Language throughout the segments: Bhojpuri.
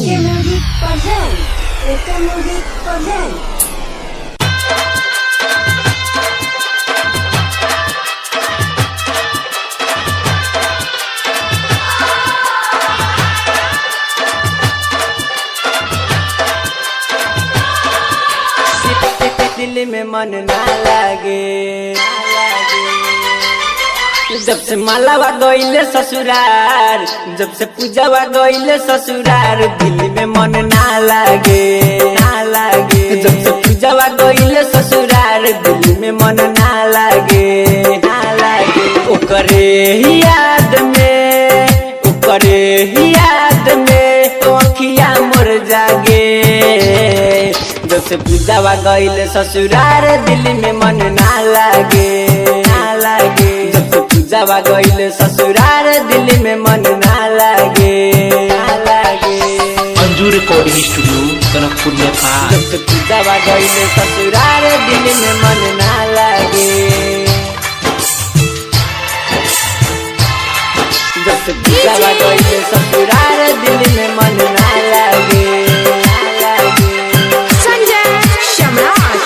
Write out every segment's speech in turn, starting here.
AK Music present. AK Music present. दिल में मन ना लागे। जब से मालावा गईले ससुरार, जब से पूजावा गईले ससुरार, दिल में मन ना लागे, ना लागे। जब से पूजावा गईले ससुरार, दिल में मन ना लागे, ना लागे। ओकरे ही याद में, ओकरे ही याद में अखिया मोर जागे। जब से पूजावा गईले ससुरार, दिल में मन ना लागे, ना लागे। जब से पूजावा गईले ससुरार, दिल में मन ना लागे, ना लागे। Anju recording studio Tanakpur Nepal. जब से पूजावा गईले ससुरार, दिल में मन ना लागे। जब से पूजावा गईले ससुरार, दिल में मन ना लागे, ना लागे। संजय सम्राट।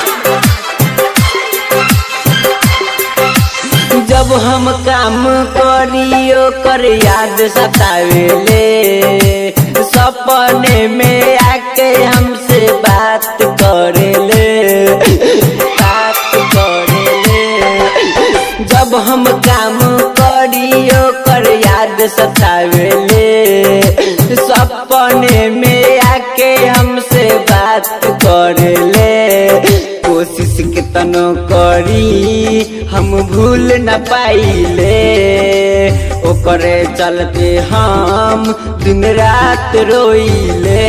जब हम काम करियो कर याद सतावेले, सपने में आके हमसे बात करेले, बात करेले। जब हम काम करियो कर याद सतावेले, सपने में आके हमसे बात करेले। कोशिश केतनो करी हम भूल न पाइले, ओकरे चलते हम दिन रात रोइले।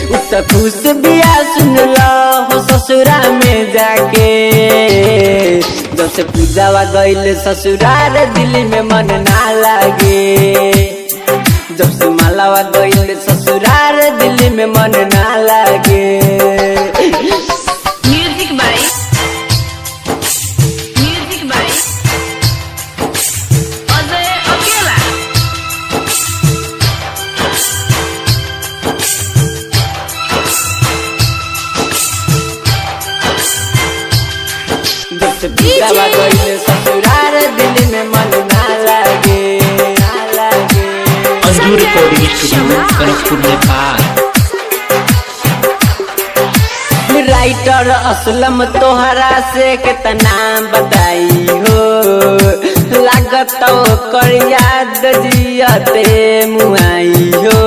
उ त खुश बिया सुनला हो ससुरा में जाके। जब से पूजावा गईले ससुरार, दिल में मन ना लागे। जब से मालावा गईले ससुरार, दिल में मन ना लागे। Music by Ajay Akela. जब से पूजावा गईले ससुरार, दिल में मन ना लागे, ना लागे। Anju recording studio Tanakpur Nepal. Writer Aslam तोहरा से कितना बताई हो, लागत कर याद जियते मुआई हो।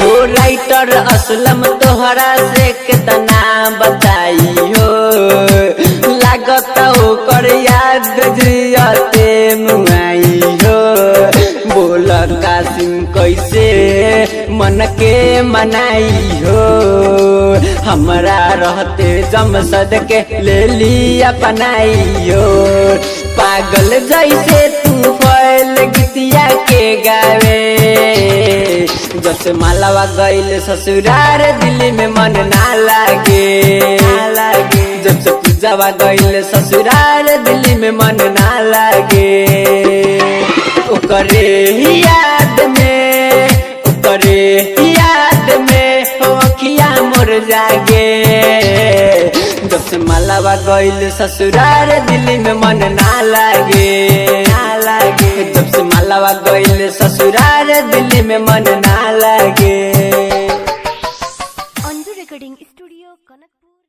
हो राइटर असलम तोहरा से कितना बताई हो, लागत कर याद जियते मुआई हो। बोल कासिम कैसे मन के मनाई हो, हमरा रहते जमसद के ले लिया अपनाई हो। पागल जैसे तू फैल गीतिया के गावे। जब से मालावा गईले ससुरार, दिल में मन ना लागे, ना लागे। जब से पूजावा गईले ससुरार, दिल में मन ना लागे। ओकरे ही याद में, ओकरे ही याद में अखिया मोर जागे। जब से मालावा गईले ससुरार, दिल में मन ना लागे, ना लागे। जब से मालावा गईले ससुरार, दिल में मन ना लागे। Anju Recording Studio, Kanakpur.